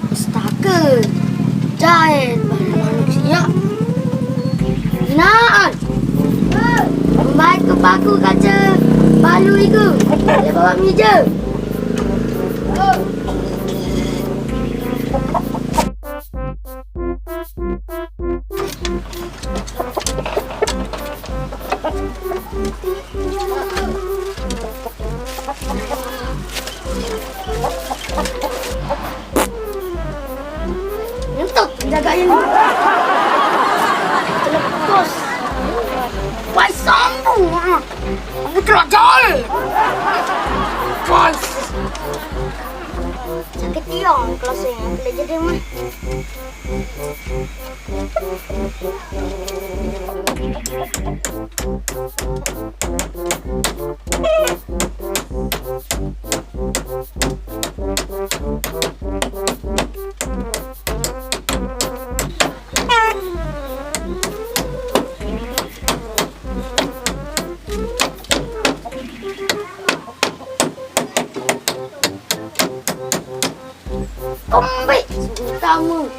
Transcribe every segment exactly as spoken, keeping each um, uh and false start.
Astaga, jahil banget manusia. Naan, kembali ke paku kaca balu itu. Dia bawa meja. Ngentot jagain. Lepas. Wai sambung. Aku telah jahil. Guys. Sakit dia kelasnya. Belajar dia mah. Kembali tamu.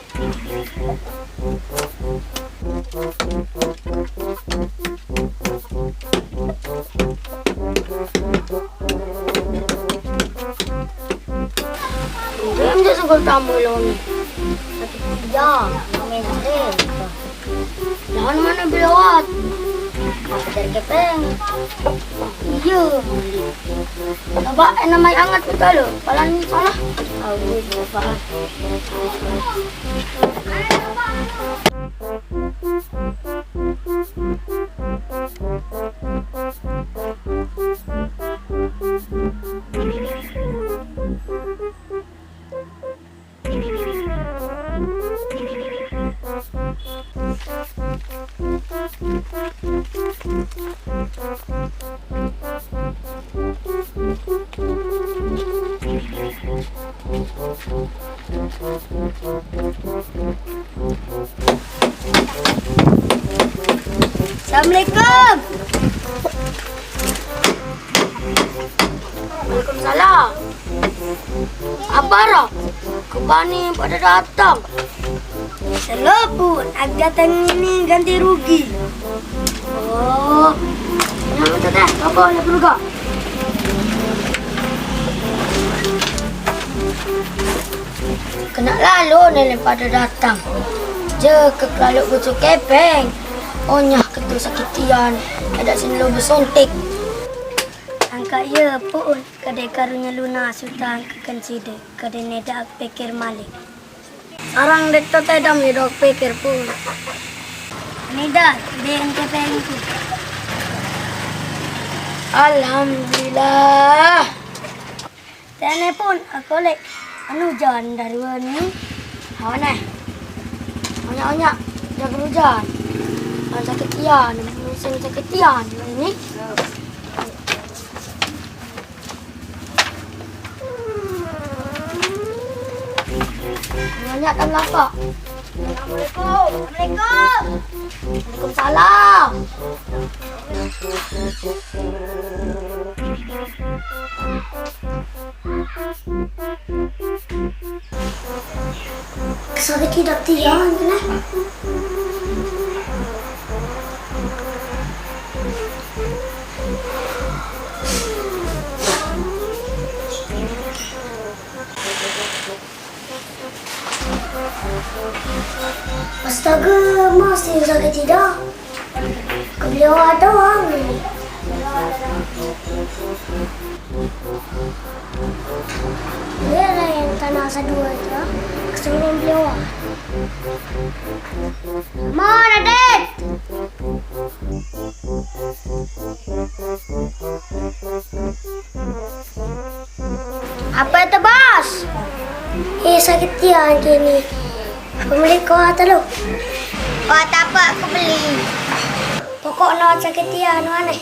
Dia bisa segol tamu lawan. Tapi dia main. Lawan mana belawat? Apa dari kepeng? Iya. Coba, eh, namanya anget kita loh. Palan salah. Aku coba. Assalamualaikum. Waalaikumsalam. Apa, Ra? Kebani pada datang. Selalu pun, aku datang ini ganti rugi. Oh, yang itu deh, apa yang berubah? Kena lalu ni lepas dah datang. Je ke kelalu busuk kepeng. Onyah ketu sakitian. Ada sini lo besuntik. Angkat ya pun. Kadai karunya lunas utang ke kan sida. Kadai neda pikir malik. Sarang dek tu tedam ni dok pikir pun. Ni dah, dek ente pengku. Alhamdulillah. Tene pun aku lek anu jan dari wani. Hawa neh. Onyak-onyak jaga hujan. Kalau sakit tian, musim sakit tian ini. Banyak kan lapar. Assalamualaikum. Waalaikumsalam. Waalaikumsalam. Sakit tidak tiang kena. Astaga, masih sakit tidak? Ke beliau ada orang ni. Dia lah yang tanah sadua tu. Kesuruhan beliau. Mana, Dek? Apa itu, Bos? Eh, sakit tiang kini. Pembeli kuah telu. Kuah apa aku beli? Pokok no sakit tiang no aneh.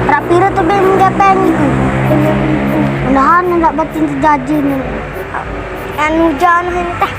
Rapira tu beli gepeng itu. Mudahan nak batin terjadi ni. Anu hujan entah.